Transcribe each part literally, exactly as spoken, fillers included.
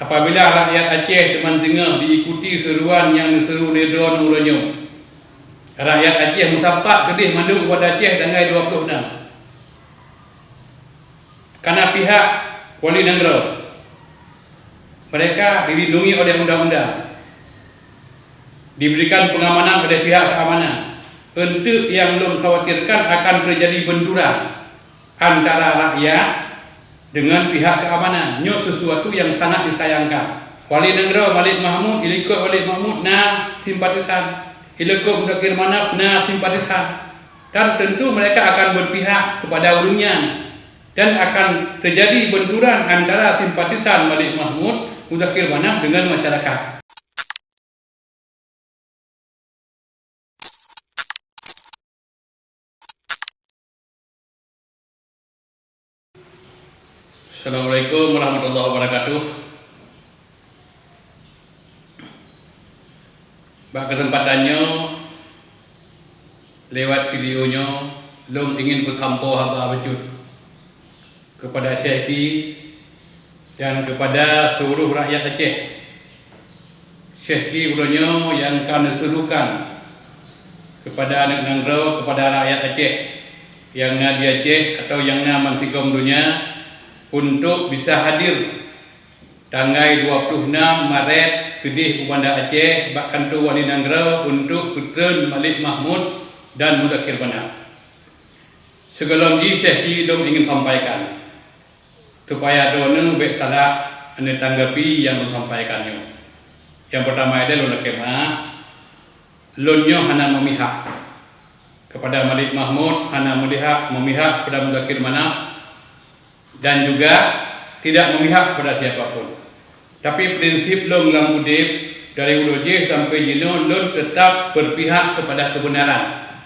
Apabila rakyat Aceh teuma singoh diikuti seruan nyang neuseru lé droeneuh uroe nyoe, rakyat Aceh meusapat keudeh mandum u Banda Aceh tanggai dua ploh nam. Kana pihak Wali Nanggroe, mereka dilindungi oleh undang-undang, diberikan pengamanan oleh pihak keamanan. Enteuk nyang lôn khawatirkan akan terjadi benturan antara rakyat dengan pihak keamanan. Nyoe sesuatu yang sangat disayangkan. Wali Nanggroe Malik Mahmud, ilikot Malik Mahmud na simpatisan, ilikot Mudakir Manaf na simpatisan, dan tentu mereka akan berpihak kepada ureuëng nyan, dan akan terjadi benturan antara simpatisan Malik Mahmud, Mudakir Manaf dengan masyarakat. Assalamualaikum warahmatullahi wabarakatuh. Bak kesempatan nyoe, lewat video nyoe, lôn ingin peusampoe haba bacut kepada Syehki dan kepada seluruh rakyat Aceh. Syehki uroe nyoe nyang ka neuserukan kepada aneuk nanggroe, kepada rakyat Aceh nyang na di Aceh atau nyang na bansigom donya untuk bisa hadir tanggai dua ploh nam Maret keudeh u Banda Aceh bak kantô Wali Nanggroe untuk peutreun Malik Mahmud dan Mudakir Manaf. Sigohlom jih Syehki lôn ingin sampaikan, supaya droeneuh bék salah neutanggapi nyang lôn sampaikan nyoe. Nyang peurtama, lôn lakée meu'ah, lôn nyoe hana meumihak kepada Malik Mahmud, hana meumihak, meumihak kepada Mudakir Manaf, dan juga tidak memihak kepada siapa pun. Tapi prinsip lôn lam udeb, dari uroe jih sampai jinoe, lôn tetap berpihak kepada kebenaran.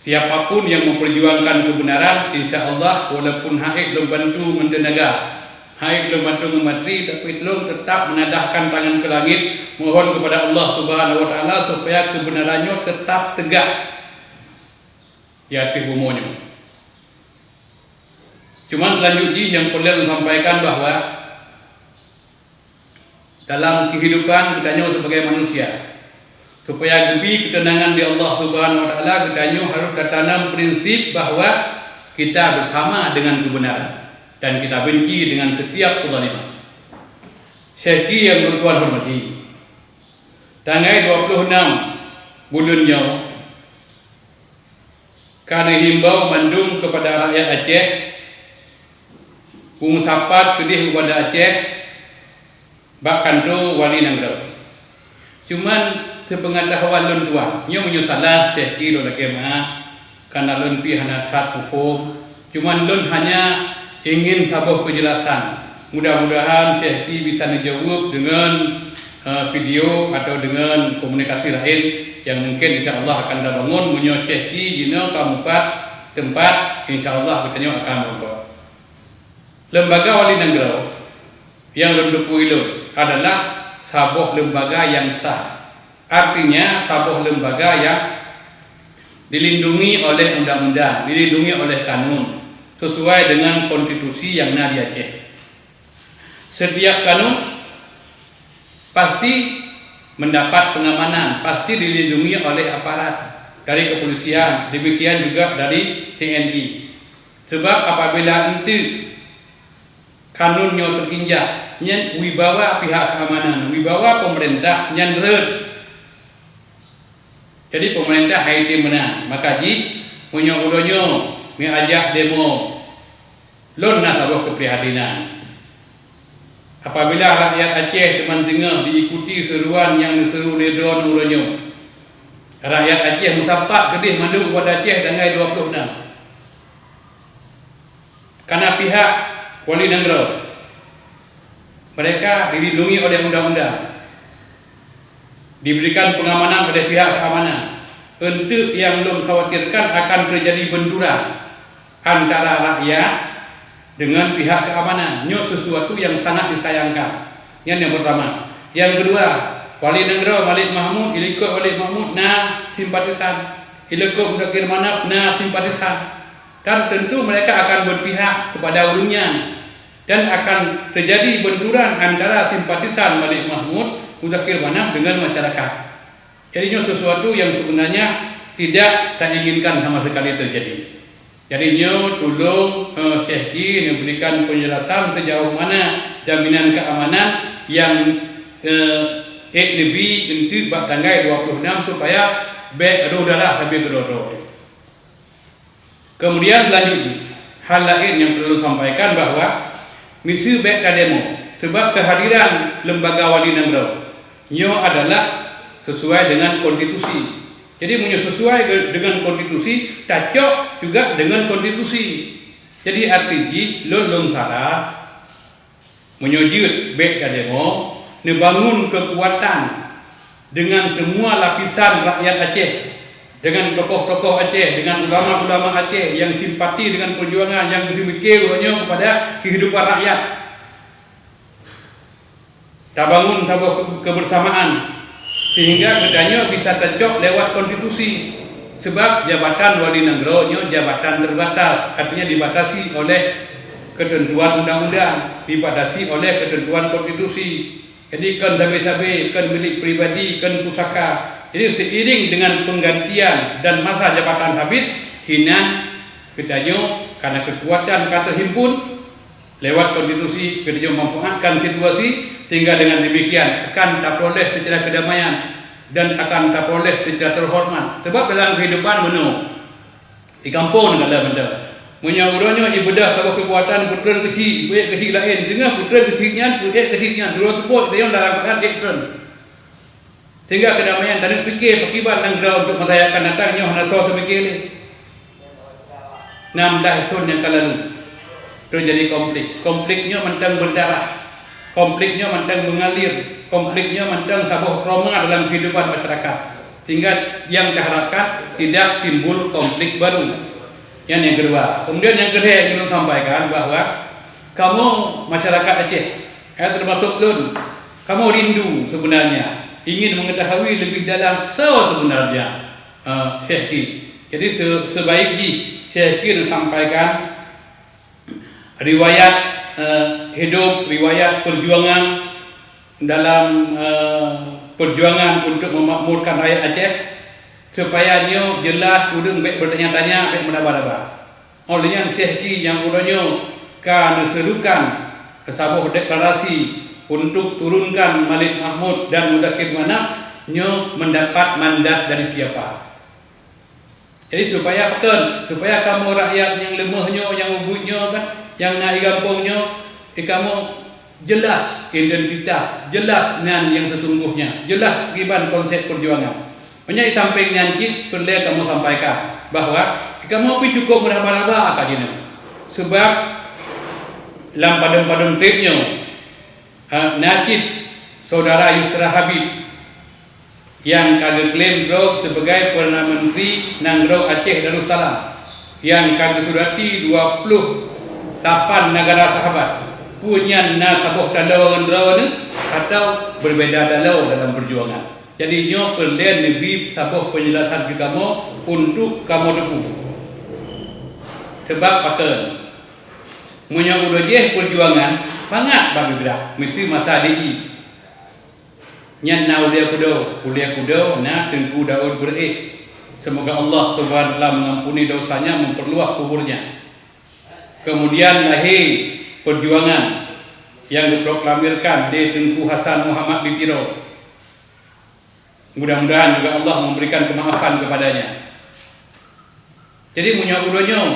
Siapa pun yang memperjuangkan kebenaran, insya Allah, walaupun ha'ék lôn bantu ngon teunaga, ha'ék lôn bantu ngon materi, tapi lôn tetap menadahkan tangan ke langit, mohon kepada Allah Subhanahu Wa Taala supaya kebenaran nyoe tetap tegak di ateueh bumoe nyoe. Cuman selanjut jih nyang peureulée lôn sampaikan bahwa dalam kehidupan geutanyoe sebagai manusia, supaya geubi keuteunangan di Allah Subhanahu Wa Taala, geutanyoe harôh tatanam prinsip bahwa kita bersama dengan kebenaran dan kita benci dengan setiap kezaliman. Syehki nyang lôn tuan hormati, tanggai dua ploh nam buleuen nyoe, ka neuhimbau mandum kepada rakyat Aceh, beumeusapat keudeh u Banda Aceh bak kantô Wali Nanggroe. Cuman, sepeungatahuan lôn tuan, nyoe meunyoe salah, Syehki lôn lakée meu'ah, kana lôn pih hana that muphom. Cuman lôn hanya ingin saboh keujelasan. Mudah-mudahan Syehki bisa neujaweueb deungon, eh, video atau deungon komunikasi laén nyang mungken insya Allah akan tabangun. Meunyoe Syehki jinoe ka mupat teumpat, insya Allah geutanyoe akan meurumpok. Lembaga Wali Nanggroe nyang lôn tupui lôn adalah saboh lembaga nyang sah. Artinya, saboh lembaga nyang dilindungi oleh undang-undang, dilindungi oleh kanun, sesuai dengan konstitusi nyang na di Aceh. Setiap kanun pasti mendapat pengamanan, pasti dilindungi oleh aparat dari kepolisian, demikian juga dari T N I. Sebab apabila enteuk kanun nyoe teuinjak, nyan wibawa pihak keamanan, wibawa pemerintah nyan rhot. Jadi, pemerintah hana item meunan. Maka jih, meunyoe uroe nyoe meuajak demo, lôn na saboh keuprihatinan. Apabila rakyat Aceh teuma singoh diikuti seruan nyang neuseru lé droeneuh uroe nyoe, rakyat Aceh meusapat keudeh mandum u Banda Aceh tanggai dua ploh nam. Kana pihak Wali Nanggroe, mereka dilindungi oleh undang-undang, diberikan pengamanan oleh pihak keamanan. Enteuk nyang lôn khawatirkan akan terjadi benturan antara rakyat dengan pihak keamanan. Nyoe sesuatu yang sangat disayangkan. Nyan nyang pertama. Yang kedua, Wali Nanggroe Malik Mahmud, ilikot Malik Mahmud na simpatisan, ilikot Mudakir Manaf na simpatisan. Dan tentu mereka akan berpihak kepada ureuëng nyan. Dan akan terjadi benturan antara simpatisan Malik Mahmud, Muzakir Manaf dengan masyarakat. Jadi nyoe sesuatu yang sebenarnya tidak tainginkan sama sekali terjadi. Jadi nyoe tulông, eh, Syekh Ki neuberikan penjelasan sejauh mana jaminan keamanan yang, eh, ék neubi eunteuk bak tanggai dua puluh enam supaya bék roh darah sabe keudroe-droe. Kemudian selanjutnya, hal laén nyang perlu sampaikan bahwa miseue bék tademo, sebab kehadiran lembaga wali nanggroe nyoe adalah sesuai dengan konstitusi. Jadi meunyoe sesuai de-, dengan konstitusi, tacok juga dengan konstitusi. Jadi arti jih lôn lôn salah. Meunyoe jeuet bék tademo, neubangun keukuatan dengan semua lapisan rakyat Aceh, dengan tokoh-tokoh Aceh, dengan ulama-ulama Aceh yang simpati dengan perjuangan, yang geuseumiké uroe nyoe kepada kehidupan rakyat. Tabangun saboh ke-, kebersamaan sehingga geutanyoe bisa tacok lewat konstitusi. Sebab jabatan wali nanggroe nyoe jabatan terbatas, artinya dibatasi oleh ketentuan undang-undang, dibatasi oleh ketentuan konstitusi. Jadi kon sabe-sabe, kon milék pribadi, kon pusaka. Jadi seiring dengan penggantian dan masa jabatan habis, hinan geutanyoe karena kekuatan ka terhimpun, lewat konstitusi geutanyoe manfaatkan situasi sehingga dengan demikian akan tapeuroleh seucara kedamaian dan akan tapeuroleh seucara terhormat. Sebab dalam kehidupan meunoe, di kampung neukalon mantong. Meunyoe uroe nyoe jibeudoh saboh keukuatan peutreun keuchik, peuék keuchik laén, teungoh peutreun keuchik nyan, peuék keuchik nyan, sidroe teupot, geutanyoe dalam keuadaan ék treun. Sehingga keudamaian taneuk pike pakriban nanggroe untuk masa nyang akan datang nyoe hana soe teupike lé. Nam blah thon nyang ka lalu, terjadi konflik. Konflik nyoe mantong berdarah. Konflik nyoe mantong mengalir. Konflik nyoe mantong saboh trauma dalam kehidupan masyarakat. Sehingga yang diharapkan tidak timbul konflik baru. Yang, yang kedua. Kemudian yang kedua yang ingin sampaikan bahwa kamoe masyarakat Aceh, ya, termasuk lôn, kamoe rindu sebenarnya ingin mengetahui lebih dalam soe sebenarnya, eh, Syekh Ki. Jadi se-, sebaik jih Syekh Ki neusampaikan riwayat, eh, hidup, riwayat perjuangan dalam, eh, perjuangan untuk memakmurkan rakyat Aceh, supaya nyoe jeulaih ureuëng bék beutanya-tanya, bék meudaba-daba. Óh lheueh nyan Syekh Ki nyang uroe nyoe ka neuseurukan saboh deklarasi untuk turunkan Malik Mahmud dan Muzakir Manaf nyoe mendapat mandat dari siapa. Jadi supaya pakon, supaya kamoe rakyat nyang leumoh nyoe, nyang ubit nyoe kan, nyang na di gampông nyoe, di kamoe jeulaih identitas, jeulaih nan nyang sesungguhnya, jeulaih kiban konsep perjuangan. Meunyoe di sampéng nyan cit peureulée kamoe sampaikan bahwa kamoe pih cukôp meuraba-raba ka jinoe. Sebab lam padum-padum treb nyoe, ha, na cit Saudara Yusra Habib nyang ka geuklaim droe sibagai Perdana Menteri Nanggroe Aceh Darussalam nyang ka geusurati dua puluh lapan negara sahabat. Peue nyan na saboh taloe ngon droeneuh atau beubeda taloe dalam peujuangan? Jadi nyoe peureulée neubi saboh peunjelasan keu kamoe untuk kamoe teupeue. Sebab pakon? Meunyoe uroe jéh peujuangan, mangat bak geugrah, meusti masa D I. Nyan na Ulee Kudo, Ulee Kudo na Teungku Daud Beureuéh. Semoga Allah Subhanahu wa Taala mengampuni dosanya, memperluas kuburnya. Kemudian lahé perjuangan yang diproklamirkan lé Teungku Hasan Muhammad di Tiro. Mudah-mudahan juga Allah memberikan kemaafan kepadanya. Jadi meunyoe uroe nyoe,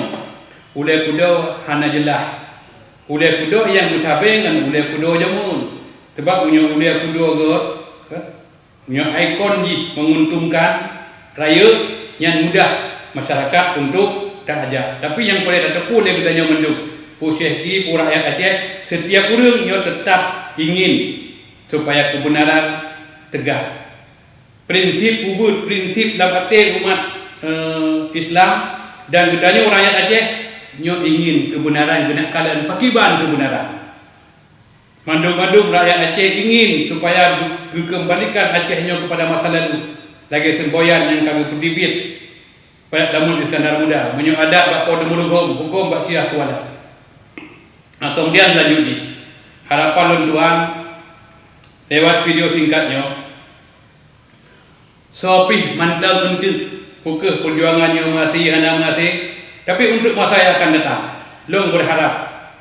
Ulee Kudo hana jeulaih. Ulee Kudo nyang meusabe ngon Ulee Kudo jameun. Sebab meunyoe Ulee Kudo göt, meunyoe ikon jih menguntungkan rayeuk, nyan mudah masyarakat untuk taajak. Tapi nyang peureulée tateupeue lé geutanyoe mandum, peue Syekh Ki, peue rakyat Aceh, setiap ureuëng nyoe tetap ingin supaya kebenaran tegak. Prinsip ubit, prinsip lam até umat, eh, Islam dan geutanyoe rakyat Aceh nyoe ingin kebenaran geunak kalon pakriban kebenaran. Mandum-mandum rakyat Aceh ingin supaya geu-, geukeumbalikan Aceh nyoe kepada masa lalu, lagée semboyan nyang ka geupeuteubiet Payah lamon Iskandar Muda, meunyoe adat bak Po Teumulung Hom, huköm bak Syiah Kuala. Nah, kemudian lanjut jih, harapan lôn tuan, lewat video singkat nyoe, soe pih mantong eunteuk, peu kheueh peujuangan nyoe meuhasé hana meuhasé, tapi untuk masa yang akan datang, lôn berharap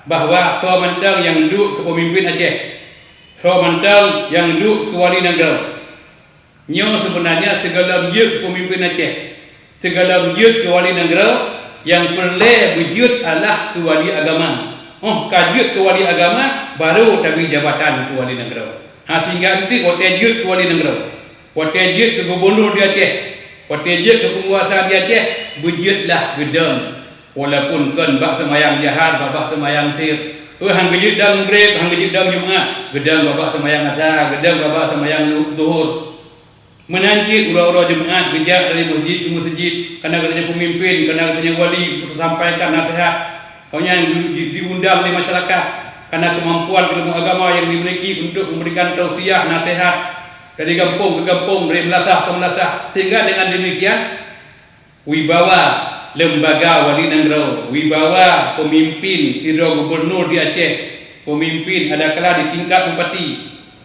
bahwa soe mantong nyang duek keu peumimpin Aceh, soe mantong nyang duek keu wali nanggroe, nyoe seubeunanya sigohlom jeuet keu peumimpin Aceh, sigohlom jeuet keu wali nanggroe, nyang peureulée beujeuet adalah keu wali agama. Óh ka jeuet keu wali agama, barô tabri jabatan keu wali nanggroe. Ha, sehingga eunteuk watée jeuet keu wali nanggroe, watée jeuet keu gubunur di Aceh, watée jeuet keu peunguasa di Aceh, beujeuetlah geudong. Walaupun kon bak seumayang jahar, babah seumayang sir. Peue han geujeuet dong Maghrib, han geujeuet dong Jumat, geudong babah seumayang Asar, geudong babah seumayang Zuhur. Meunan cit uroe-uroe Jumat geujak dari meuseujid keu meuseujid, kana geutanyoe peumimpin, kana geutanyoe wali, untuk sampaikan naseuhat. Awaknyan di-, di-, diundang lé masyarakat, kana keumampuan ilmu agama nyang dimiliki untuk memberikan tausiah naseuhat dari gampông ke gampông, dari meulasah ke meulasah, sehingga dengan demikian wibawa lembaga wali nanggroe, wibawa peumimpin sidroe gubunur di Aceh, peumimpin adakala di tingkat bupati.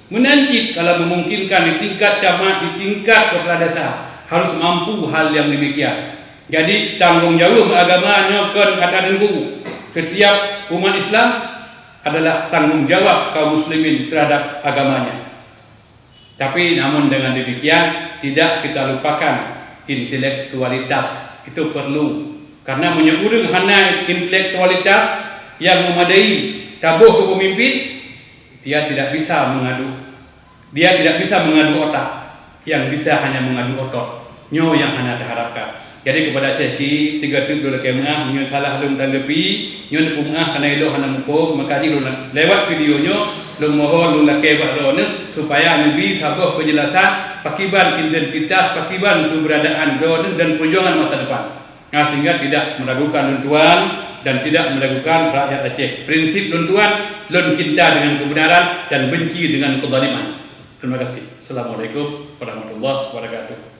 Meunan cit kalau memungkinkan di tingkat camat, di tingkat kepala desa, harus mampu hal yang demikian. Jadi, tanggong jaweueb agama nyoe kon ata teungku. Setiap umat Islam adalah tanggong jawab kaum muslimin terhadap agamanya. Tapi namun dengan demikian, tidak kita lupakan intelektualitas. Itu perlu. Karena meunyoe ureuëng hana intelektualitas yang memadai taboh keu pemimpin, dia tidak bisa mengadu, dia tidak bisa mengadu otak, yang bisa hanya mengadu otot. Nyoe nyang hana taharapkan. Jadi kepada Syekh Ki, tiga teuk lôn lakée meuah, meunyoe salah lôn tanggapi, nyoe neupeumaah karena ilôn hana muphom, maka jih lôn la-, lewat video nyoe, lôn mohon lôn lakée bak droeneuh supaya neubri saboh penjelasan pakiban identitas, pakiban keberadaan droeneuh dan perjuangan masa depan. Nah, sehingga tidak meragukan lôn tuan dan tidak meragukan rakyat Aceh. Prinsip lôn tuan, lôn cinta dengan kebenaran dan benci dengan kezaliman. Terima kasih. Assalamualaikum warahmatullahi wabarakatuh.